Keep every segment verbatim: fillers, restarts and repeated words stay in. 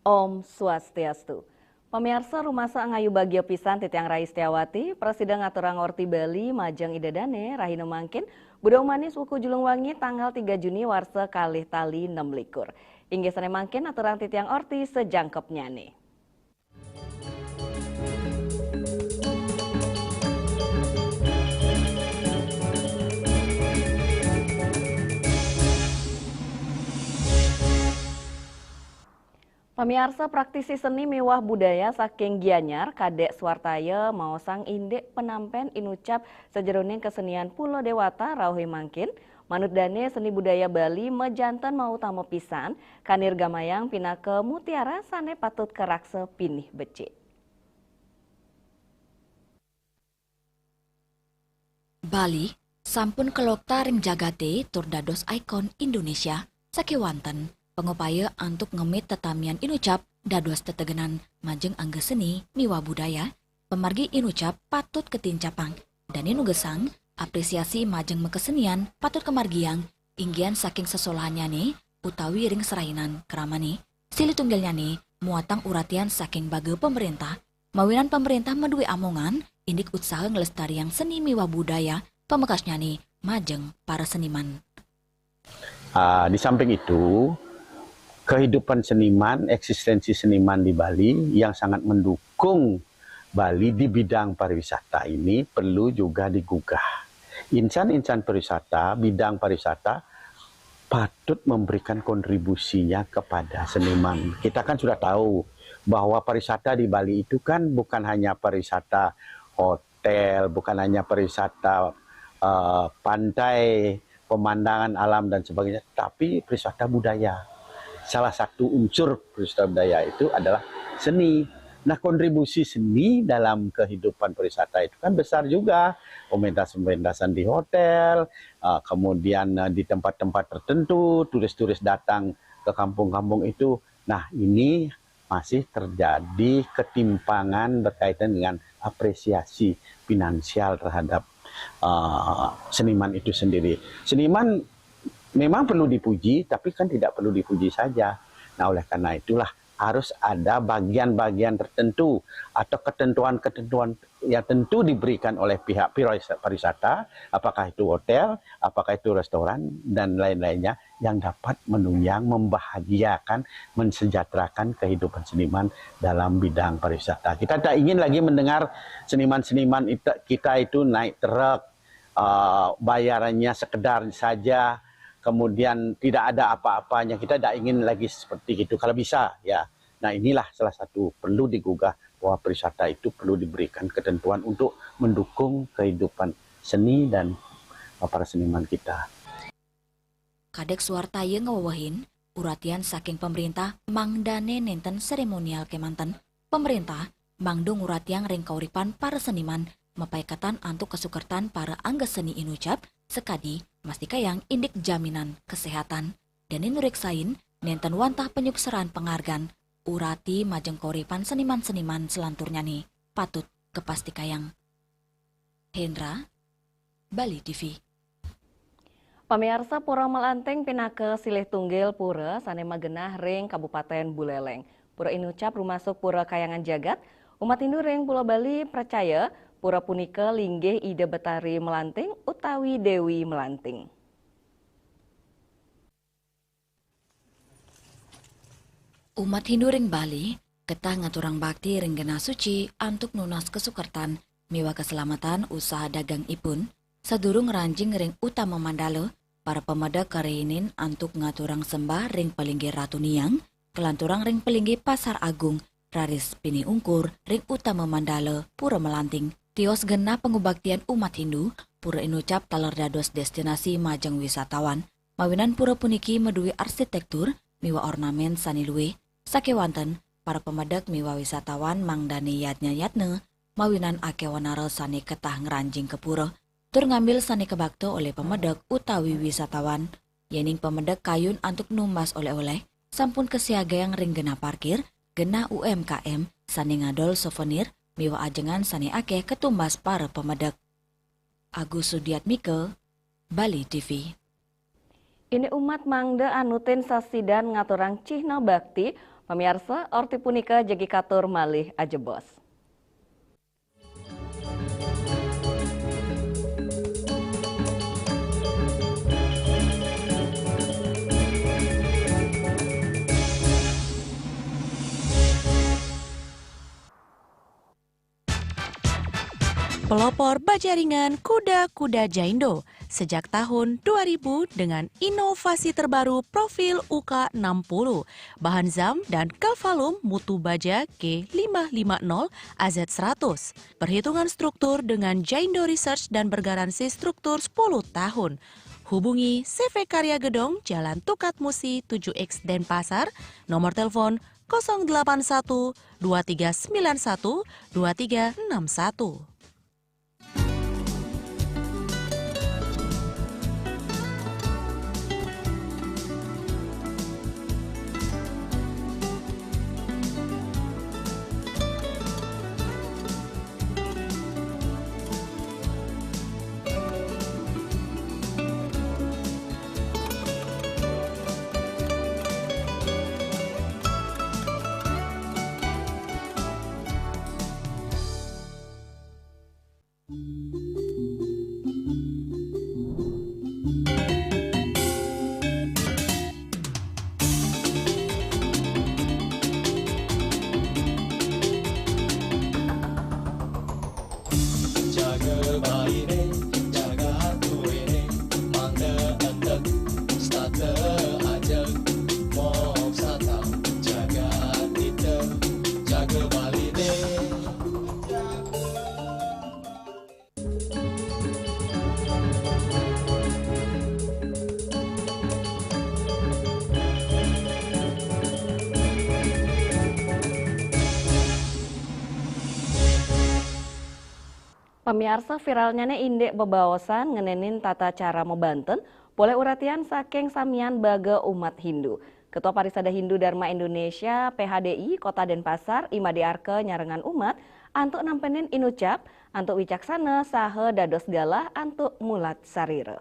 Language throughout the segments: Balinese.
Om Swastiastu. Pamiarsa, rumasa angayu bagia pisan titiang Rai Setiawati, prasida ngaturang orti Bali majeng Ida Dane, rahina mangkin, Buda Umanis wuku Julungwangi, tanggal tiga Juni warsa kalih tali nem likur. Inggih sane mangkin aturang titiang orti sajangkepnyane. Pamiarsa, praktisi seni miwah budaya saking Gianyar, Kadek Suartaya, maosang indik penampen inucap sajeroning kesenian Pulo Dewata rauh mangkin. Manut dane, seni budaya Bali majanten mautama pisan, kanirgamayang pinaka mutiara sane patut karaksa pinih becik. Bali sampun kalokta ring jagate tur dados ikon Indonesia, sakewanten pangupaya antuk ngemit tetamian inucap dados tetegenan majeng angga seni miwah budaya, pamargi inucap patut katincapang, dane nugesang apresiasi majeng makasenian patut kamargiang inggian saking sesolahannyane utawi ring serahinan kramane, silih tunggalnyane muatang uratian saking baga pamarentah, mawinan pamarentah madue amongan indik utsaha nglestariang seni miwah budaya pamekasnyane majeng para seniman. Ah, di samping itu, kehidupan seniman, eksistensi seniman di Bali yang sangat mendukung Bali di bidang pariwisata ini perlu juga digugah. Insan-insan pariwisata, bidang pariwisata patut memberikan kontribusinya kepada seniman. Kita kan sudah tahu bahwa pariwisata di Bali itu kan bukan hanya pariwisata hotel, bukan hanya pariwisata, eh, pantai, pemandangan alam dan sebagainya, tapi pariwisata budaya. Salah satu unsur pariwisata budaya itu adalah seni. Nah, kontribusi seni dalam kehidupan pariwisata itu kan besar juga. Pementasan-pementasan di hotel, eh, kemudian, eh, di tempat-tempat tertentu, turis-turis datang ke kampung-kampung itu. Nah, ini masih terjadi ketimpangan berkaitan dengan apresiasi finansial terhadap, eh, seniman itu sendiri. Seniman memang perlu dipuji, tapi kan tidak perlu dipuji saja. Nah, oleh karena itulah harus ada bagian-bagian tertentu atau ketentuan-ketentuan yang tentu diberikan oleh pihak pariwisata, apakah itu hotel, apakah itu restoran, dan lain-lainnya, yang dapat menunjang, membahagiakan, mensejahterakan kehidupan seniman dalam bidang pariwisata. Kita tak ingin lagi mendengar seniman-seniman ita-, kita itu naik truk, eh, bayarannya sekedar saja, kemudian tidak ada apa-apanya. Kita tidak ingin lagi seperti itu. Kalau bisa, ya. Nah, inilah salah satu perlu digugah bahwa pariwisata itu perlu diberikan ketentuan untuk mendukung kehidupan seni dan, eh, para seniman kita. Kadek Suartaya ngawewehin, uratian saking pamarentah mangdane nenten seremonial kemanten. Pamarentah mangda nguratiang ring kauripan para seniman, mapaiketan antuk kasukertan para angga seni inucap, sakadi mastikayang indik jaminan kesehatan. Dane nureksain nenten wantah panyukseran pangargan, urati majeng kauripan seniman-seniman salanturnyane patut kapastikayang. Hendra, Bali T V. Pamiarsa, Pura Melanting pinaka silih tunggil pura sane magenah ring Kabupaten Buleleng. Pura inucap rumasuk Pura Kahyangan Jagat, umat Hindu ring Pulo Bali pracaya pura punika linggih Ida Betari Melanting utawi Dewi Melanting. Umat Hindu ring Bali ketah ngaturang bakti ring genah suci antuk nunas kasukertan miwah kaselametan usaha dagangipun. Sadurung ngranjing ring utama mandala, para pamedek karihinin antuk ngaturang sembah ring palinggih Ratu Niang, kalanturang ring palinggih Pasar Agung, raris pinih ungkur ring utama mandala Pura Melanting. Tios genah pangubaktian umat Hindu, pura inucap taler dados destinasi majeng wisatawan. Mawinan pura puniki madue arsitektur miwah ornamen sane luih. Sakewanten, para pamedek miwah wisatawan mangdane yatnya-yatna mawinan akeh wanara sane ketah ngranjing ka pura, tur ngambil sane kabakta olih pamedek utawi wisatawan. Yening pamedek kayun antuk numbas oleh-oleh, sampun kasiagayang ring genah parkir, genah U M K M sané ngadol souvenir miwah ajengan sané akéh katumbas para pamedek. Agus Sudiatmika, Bali T V. Indik umat mangda anutin sasidan ngaturang cihna bakti, pamiarsa, orti punika jagi katur malih ajebos. Pelopor bajaringan kuda-kuda Jaindo sejak tahun dua ribu dengan inovasi terbaru profil U K enam puluh, bahan zam dan Calvalum mutu baja K lima lima nol A Z seratus. Perhitungan struktur dengan Jaindo Research dan bergaransi struktur sepuluh tahun. Hubungi C V Karya Gedong, Jalan Tukat Musi tujuh X, Denpasar, nomor telepon kosong delapan satu dua tiga sembilan satu dua tiga enam satu. Jaga Baline, jaga hatuene, mangda entek, stata aja, mok satang, jaga ita, jaga Baline. Pamiarsa, viralnyané indik bebaosan ngenénin tata cara mabanten, polih uratian saking samian baga umat Hindu. Ketua Parisada Hindu Dharma Indonesia, P H D I, Kota Denpasar, I Made Arka nyarengang umat antuk nampenin inucap, antuk wicaksana saha dados galah antuk mulat sarira.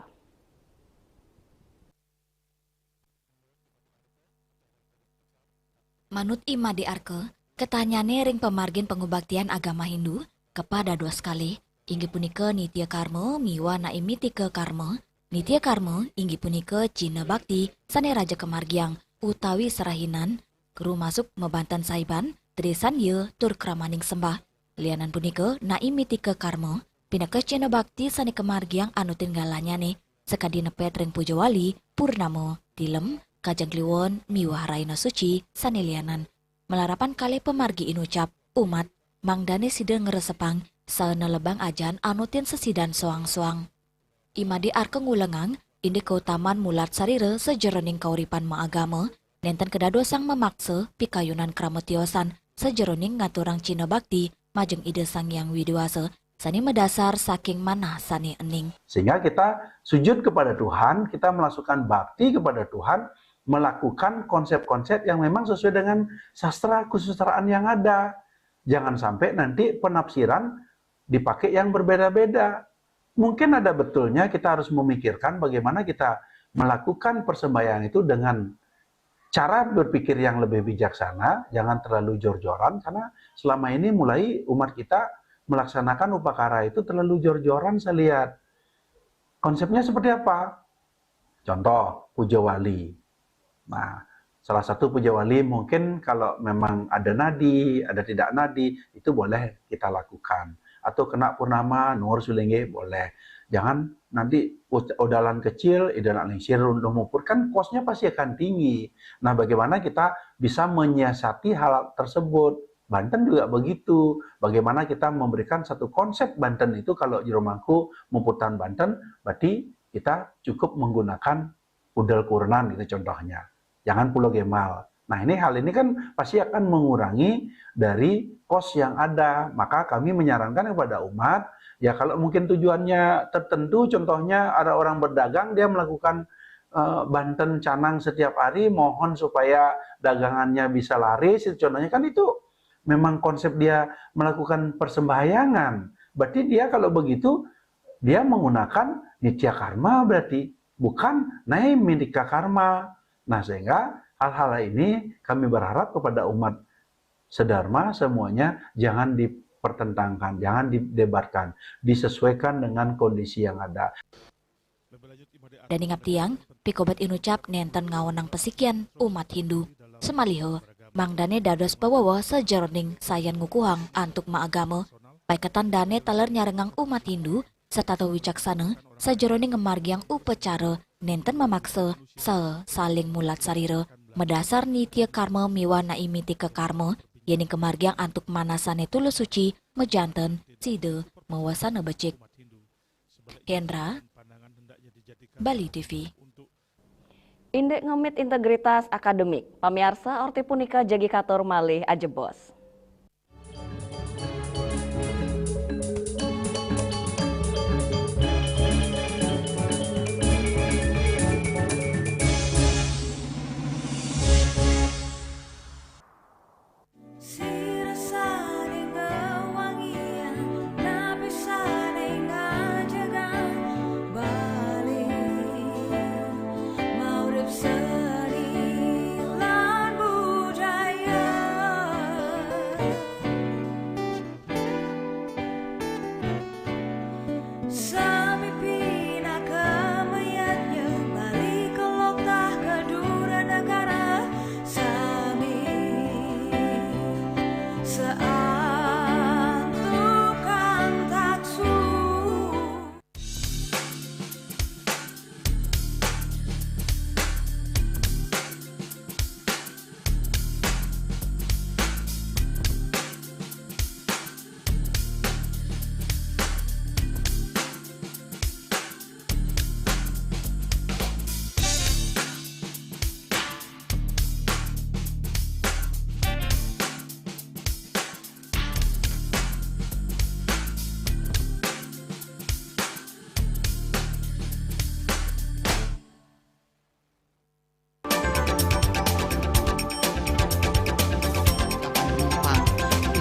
Manut I Made Arka, katanyané ring pamargin pangubaktian agama Hindu kapadados kalih, inggih punika nitya karma miwah naimitika karma. Nitya karma inggih punika cihna bakti sané raja kamargiang utawi serahinan, rumasuk mabanten saiban, trisandya tur kramaning sembah. Lianan punika, naimitika karma pinaka cihna bakti sané kamargiang anutin galahnyané, sakadi nepet ring puja wali, purnama, tilem, kajeng kliwon miwah rahina suci sané lianan. Malarapan kalih pamargi inucap, umat mangdané sida ngresepang saha nelebang ajan anutin sesidan soang-soang. I Made Arka ngulengang, indik kautaman mulat sarira sajeroning kauripan maagama, nénten kadadosang mamaksa pikayunan krama tiosan sajeroning ngaturang cihna bakti majeng Ida Sang Hyang Widhi Wasa sané madasar saking manah sané ening. Sehingga kita sujud kepada Tuhan, kita melakukan bakti kepada Tuhan, melakukan konsep-konsep yang memang sesuai dengan sastra kesusastraan yang ada. Jangan sampai nanti penafsiran dipakai yang berbeda-beda. Mungkin ada betulnya kita harus memikirkan bagaimana kita melakukan persembahyang itu dengan cara berpikir yang lebih bijaksana, jangan terlalu jor-joran, karena selama ini mulai umat kita melaksanakan upakara itu terlalu jor-joran, saya lihat. Konsepnya seperti apa? Contoh, puja wali. Nah, salah satu puja wali mungkin kalau memang ada nadi, ada tidak nadi, itu boleh kita lakukan. Atau kena purnama, nuwur sulinggih, boleh. Jangan nanti u-, udalan kecil, idalan lingsir, lumupur, kan kosnya pasti akan tinggi. Nah, bagaimana kita bisa menyiasati hal tersebut? Banten juga begitu. Bagaimana kita memberikan satu konsep Banten itu, kalau jero mangku muputan Banten, berarti kita cukup menggunakan udel kurenan gitu contohnya. Jangan pulau gemal. Nah, ini, hal ini kan pasti akan mengurangi dari kos yang ada. Maka kami menyarankan kepada umat, ya, kalau mungkin tujuannya tertentu, contohnya ada orang berdagang, dia melakukan eh, banten canang setiap hari, mohon supaya dagangannya bisa laris, itu contohnya kan itu memang konsep dia melakukan persembahyangan. Berarti dia kalau begitu, dia menggunakan nitya karma berarti, bukan nae minika karma. Nah, sehingga hal-hal ini kami berharap kepada umat sedharma semuanya jangan dipertentangkan, jangan didebatkan, disesuaikan dengan kondisi yang ada. Daning aptiang, pikobet inucap nenten ngaonang pasikian umat Hindu. Samaliha, mangdane dados pawewa sajeroning sayan ngukuhang antuk maagama, paiketan dane taler nyarengang umat Hindu, setata wicaksana, sajeroning ngamargiang upacara nenten mamaksa, saha saling mulat sarira, madasar nitya karma miwah nae mitika karma, yening kamargiang antuk manasane tulus suci, majanten, sida, mawasana becik. Hendra, Bali T V. Indik ngemit integritas akademik, pamiarsa, orti punika jagi katur malih ajebos.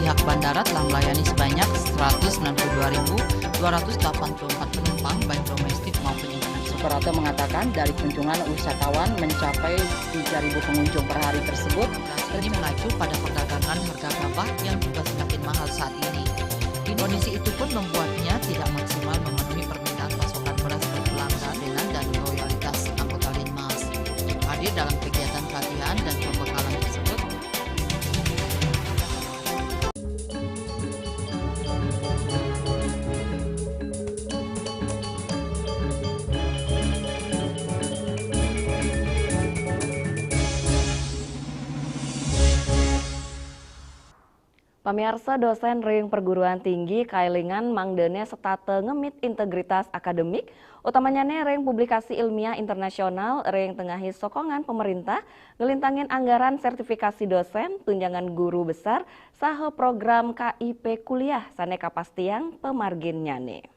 Pihak bandara telah melayani sebanyak seratus sembilan puluh dua ribu dua ratus delapan puluh empat penumpang, baik domestik maupun internasional. Suprapto mengatakan, dari kunjungan wisatawan mencapai tiga ribu pengunjung per hari tersebut, ini mengacu pada perdagangan harga gabah yang juga semakin mahal saat ini. Kondisi itu pun membuatnya tidak maksimal memenuhi permintaan pasokan beras per bulan dan Pamiarsa, dosen ring perguruan tinggi kaelingan mangdane setata ngemit integritas akademik, utamanyane ring publikasi ilmiah internasional ring tengahe sokongan pemerintah nglintangin anggaran sertifikasi dosen, tunjangan guru besar, saha program K I P kuliah sane kapastiang pamarginnyane.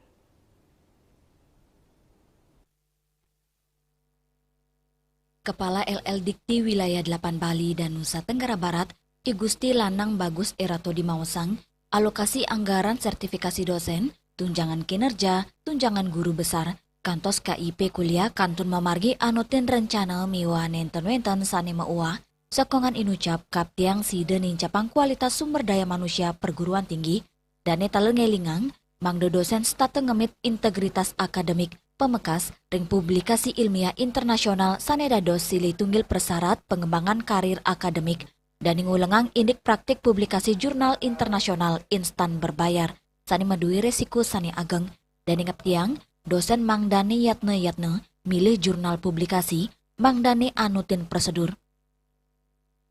Kepala L L Dikti Wilayah delapan Bali dan Nusa Tenggara Barat, I Gusti Lanang Bagus Eratodi maosang, alokasi anggaran sertifikasi dosen, tunjangan kinerja, tunjangan guru besar, kantos K I P kuliah kantun mamargi anutin rencana miwah nenten wenten sane mauah, sokongan inucap kaptiang sida nincapang kualitas sumber daya manusia perguruan tinggi, dane taler ngelingang, mangda dosen setata ngemit integritas akademik, pamekas ring publikasi ilmiah internasional sane dados silih tunggil prasyarat pangembangan karir akademik, dane ngulengang indik praktik publikasi jurnal internasional instan berbayar, sane madue resiko sane ageng, dane ngaptiang, dosen mangdane yatna-yatna milih jurnal publikasi, mangdane anutin prosedur.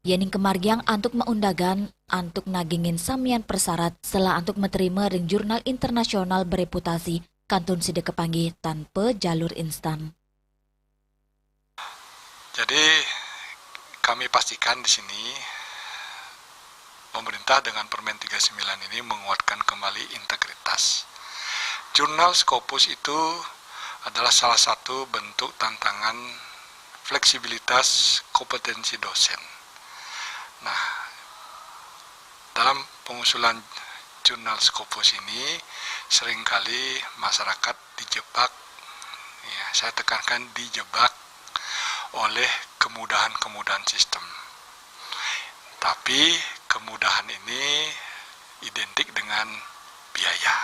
Yening kamargiang antuk maundagan, antuk nagingin samian prasyarat, sela antuk matrima ring jurnal internasional bereputasi, kantun sida kapanggih tanpa jalur instan. Jadi, kami pastikan di sini pemerintah dengan Permen tiga puluh sembilan ini menguatkan kembali integritas. Jurnal Scopus itu adalah salah satu bentuk tantangan fleksibilitas kompetensi dosen. Nah, dalam pengusulan jurnal Scopus ini, seringkali masyarakat dijebak, ya, saya tekankan, dijebak oleh kemudahan-kemudahan sistem. Tapi kemudahan ini identik dengan biaya.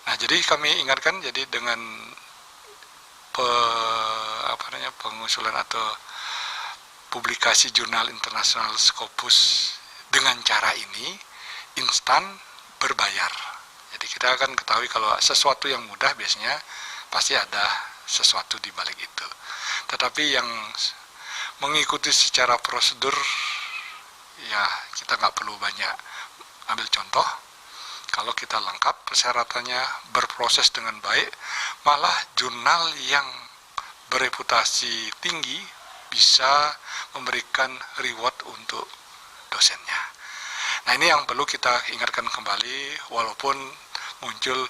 Nah, jadi kami ingatkan, jadi dengan pe-, apa namanya, pengusulan atau publikasi jurnal internasional Scopus dengan cara ini, instan, berbayar. Jadi kita akan ketahui kalau sesuatu yang mudah biasanya pasti ada sesuatu di balik itu. Tetapi yang mengikuti secara prosedur, ya, kita nggak perlu banyak ambil contoh. Kalau kita lengkap persyaratannya, berproses dengan baik, malah jurnal yang bereputasi tinggi bisa memberikan reward untuk dosennya. Nah, ini yang perlu kita ingatkan kembali, walaupun muncul,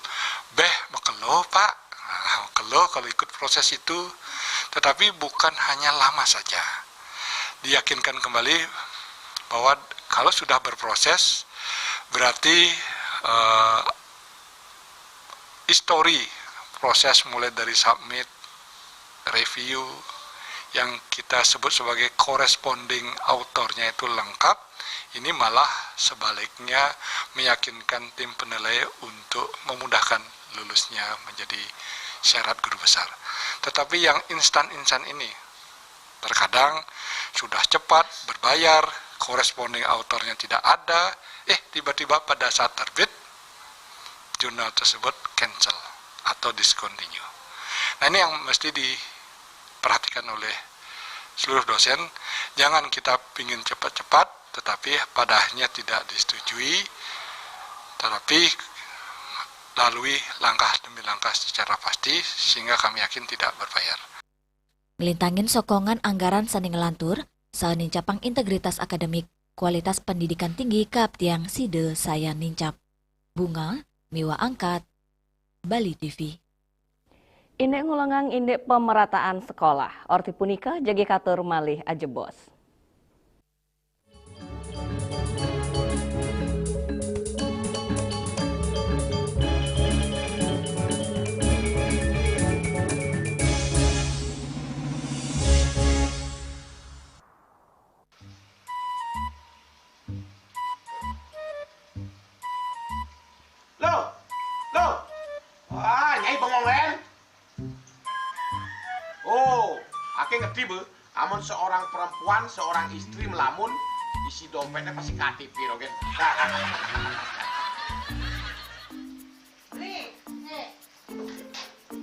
"Beh, mekelo, Pak." Nah, mekelo kalau ikut proses itu, tetapi bukan hanya lama saja. Diyakinkan kembali bahwa kalau sudah berproses, berarti, eh, histori proses mulai dari submit, review, yang kita sebut sebagai corresponding authornya itu lengkap, ini malah sebaliknya meyakinkan tim penilai untuk memudahkan lulusnya menjadi syarat guru besar. Tetapi yang instan-instan ini, terkadang sudah cepat, berbayar, corresponding authornya tidak ada, eh, tiba-tiba pada saat terbit, jurnal tersebut cancel atau discontinue. Nah, ini yang mesti diperhatikan oleh seluruh dosen. Jangan kita pingin cepat-cepat, tetapi padahnya tidak disetujui, tetapi lalui langkah demi langkah secara pasti, sehingga kami yakin tidak berbayar. Ngelintangin sokongan anggaran sane nglantur, saha nincapang integritas akademik, kualitas pendidikan tinggi kaaptiang sida sayan nincap. Bunga, Miwa Angkat, Bali T V. Indik ngulengang indik pemerataan sekolah, orti punika jagi katur malih ajebos. Loh, loh. Wah, Nyai bengong, Len. Oh, aké ngerti, Be. Amun seorang perempuan, seorang istri melamun, isi dompetnya pasti K T P, Rogen. Beli, eh,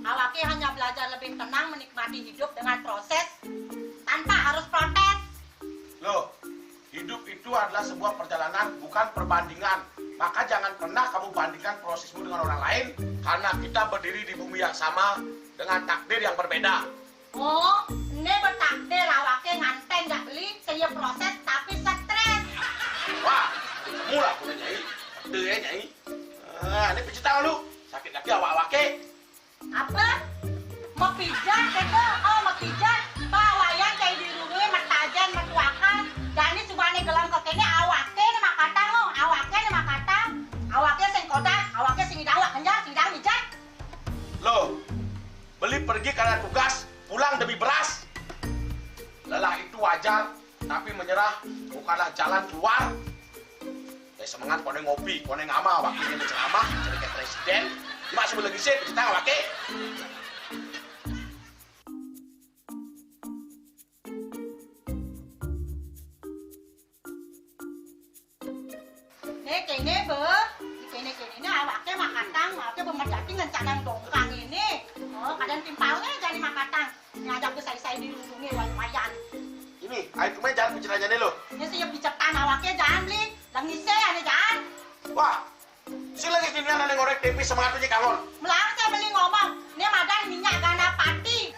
awake hanya belajar lebih tenang menikmati hidup dengan proses tanpa harus protes. Loh, hidup itu adalah sebuah perjalanan, bukan perbandingan. Maka jangan pernah kamu bandingkan prosesmu dengan orang lain, karena kita berdiri di bumi yang sama dengan takdir yang berbeda. Oh, né bertakdir awake nganten jak beli, sing ya proses tapi stres. Wah, mula kudu, Nyai. Betul ya, Nyai. Ah, ini pijit tangan lu. Sakit lagi awak-awake. Apa? Mapijat, kata? Oh, mapijat. Pawayan cai dirungi, matajen, matuakan. Jani subane gelem kekéné, awake né makatang, oh. Awake né makatang. Awake sing kodak, awake sing idang, wak kenjar, sing idang mijat. Loh, beli pergi karena tugas, pulang demi beras. Lelah itu wajar, tapi menyerah bukanlah jalan keluar. Eh, semengan koné ngopi, koné ngama, wakilnya ceramah, jadi kayak presiden. Cuma sebelum lagi sih, kita wakil. Né kéné, Be. Kéné-kéné né awake makatang, awake bemer dadi ngencanang dongkang ini. Oh, kadang timpalnya jani makatang. Ngajak besai-sai dirundungi wayan-wayan. Ini, ayo kemana jalan pikirannya nih lo? Né sing ya picetan awake jangan beli. Lengise ane jangan. Wah, si lagi sini ane ngorek T V semangatnya kangon. Melarang saya beli ngomong, né madan minyak gana pati.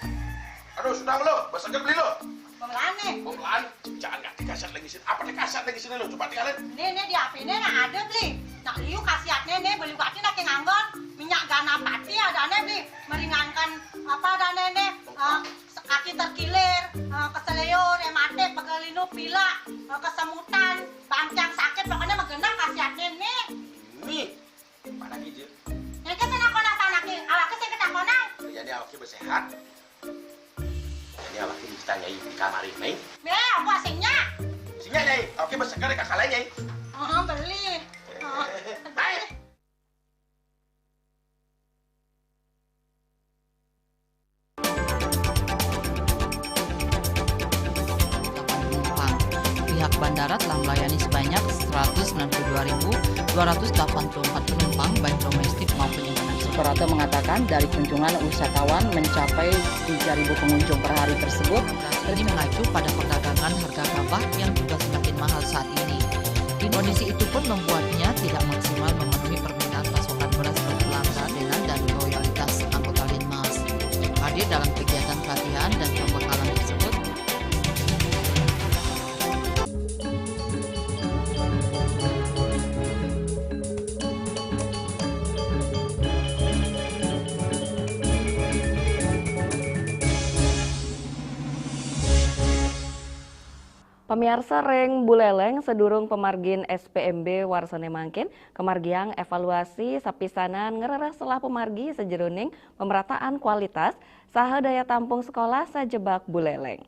Aduh, sudah lo, besoknya beli lo. Pemelan nih. Pemelan, jangan nggak dikasar lagi sini. Apa dikasar lagi sini lo? Coba tinggalin. Né, né di H P né nah ada beli. Nak liu khasiatnya né beli batin nak nganggon minyak gana pati ada né beli meringankan apa ada né né. Eh, Kaki terkilir, eh, keseleo, rematik, pegelinu, pilek, eh, kesemutan, bangkiang sakit, pokoknya mah genah khasiatnya nih. Nih, mana gitu? Yang ke sana kono apa lagi? Awaknya sih kita kono. Ya, ini awaknya bersehat. Ini awaknya kita nyai di kamar ini. Nih, apa asingnya? Sini, Nyai. Awaknya berseger kakak lain, Nyai. Oh, beli. Oh, beli. Pihak bandara telah melayani sebanyak seratus sembilan puluh dua ribu dua ratus delapan puluh empat penumpang, baik domestik maupun internasional. Suprapto mengatakan dari kunjungan wisatawan mencapai tiga ribu pengunjung per hari tersebut. Ini mengacu pada perdagangan harga gabah yang juga semakin mahal saat ini. Kondisi itu pun membuatnya tidak maksimal memenuhi permintaan pasokan beras ke pelanggan dengan dana loyalitas anggota Linmas. Hadir dalam kegiatan pelatihan dan pembekalan tersebut. Pamiarsa ring Buleleng, sedurung pamargin S P M B warsane mangkin, kamargiang evaluasi sapisanan ngrereh sekolah pamargi sajeroning pemerataan kualitas saha daya tampung sekolah sajebag Buleleng.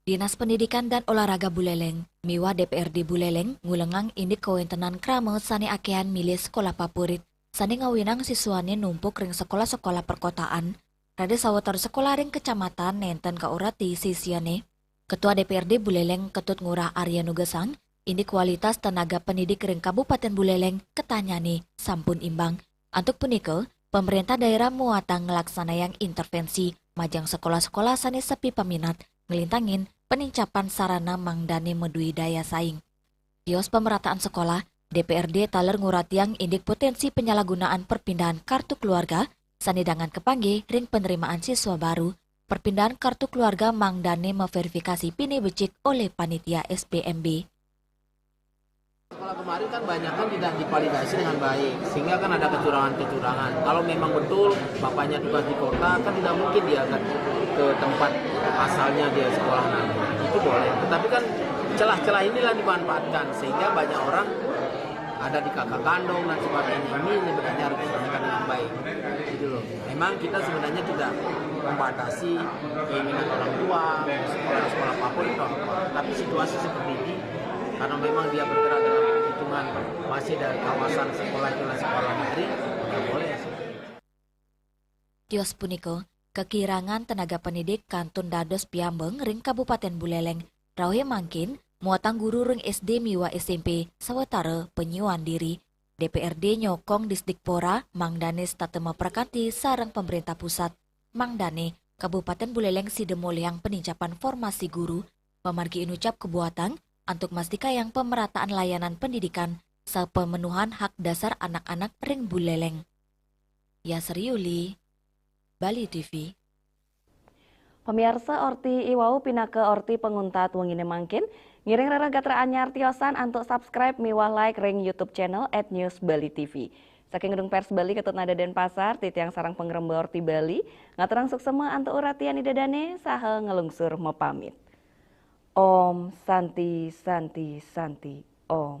Dinas Pendidikan dan Olahraga Buleleng miwah D P R D Buleleng ngulengang indik kawentenan krama sane akehan milih sekolah papurit sane ngawinang siswane numpuk ring sekolah-sekolah perkotaan, raris sawetara sekolah ring kecamatan nenten kaurati sisiane. Ketua D P R D Buleleng Ketut Ngurah Arya nugesang indik kualitas tenaga pendidik ring Kabupaten Buleleng katanyane sampun imbang. Antuk punika, pemerintah daerah muatang nglaksanayang intervensi majeng sekolah-sekolah sane sepi paminat, nglintangin penincapan sarana mangdane madue daya saing. Tios pemerataan sekolah, D P R D taler nguratiang indik potensi penyalahgunaan perpindahan kartu keluarga sane dangan kapanggih ring penerimaan siswa baru. Perpindahan kartu keluarga mangdane maverifikasi pine becik oleh panitia S P M B. Sekolah kemarin kan banyak kan tidak divalidasi dengan baik, sehingga kan ada kecurangan-kecurangan. Kalau memang betul bapaknya tugas di kota, kan tidak mungkin dia akan ke tempat asalnya dia sekolah nanti. Itu boleh. Tetapi kan celah-celah inilah dimanfaatkan, sehingga banyak orang ada di kakak kandung dan sebagainya. Ini sebenarnya harus diselesaikan dengan baik. Gitu loh. Memang kita sebenarnya tidak membatasi keinginan orang tua, sekolah-sekolah favorit atau apa. Tapi situasi seperti ini, karena memang dia bergerak dalam hitungan masih dari kawasan sekolah, itulah sekolah negeri, nggak boleh. Tios punika, kakirangan tenaga pendidik kantun dados piambeng ring Kabupaten Buleleng. Rauhe mangkin, muatang guru ring S D miwah S M P sawetara panyuan diri. D P R D nyokong Disdikpora mangdane setata maprakanti sareng pemerintah pusat. Mangdane, Kabupaten Buleleng sida molihang penincapan formasi guru, pamargi inucap kabuatang antuk mastikayang pemerataan layanan pendidikan saha pemenuhan hak dasar anak-anak ring Buleleng. Yasri Yuli, Bali T V. Pamiarsa, orti iwau pinaka orti panguntat wengine mangkin. Ngiring rereh gatra anyar tiosan antuk subscribe miwah like ring YouTube channel at News Bali T V. Saking Gedung Pers Bali Ketut Nada Denpasar, titiang sareng pangremba Orti Bali ngaturang suksema antuk uratian ida dane saha nglungsur mapamit. Om Santi, Santi, Santi, Om.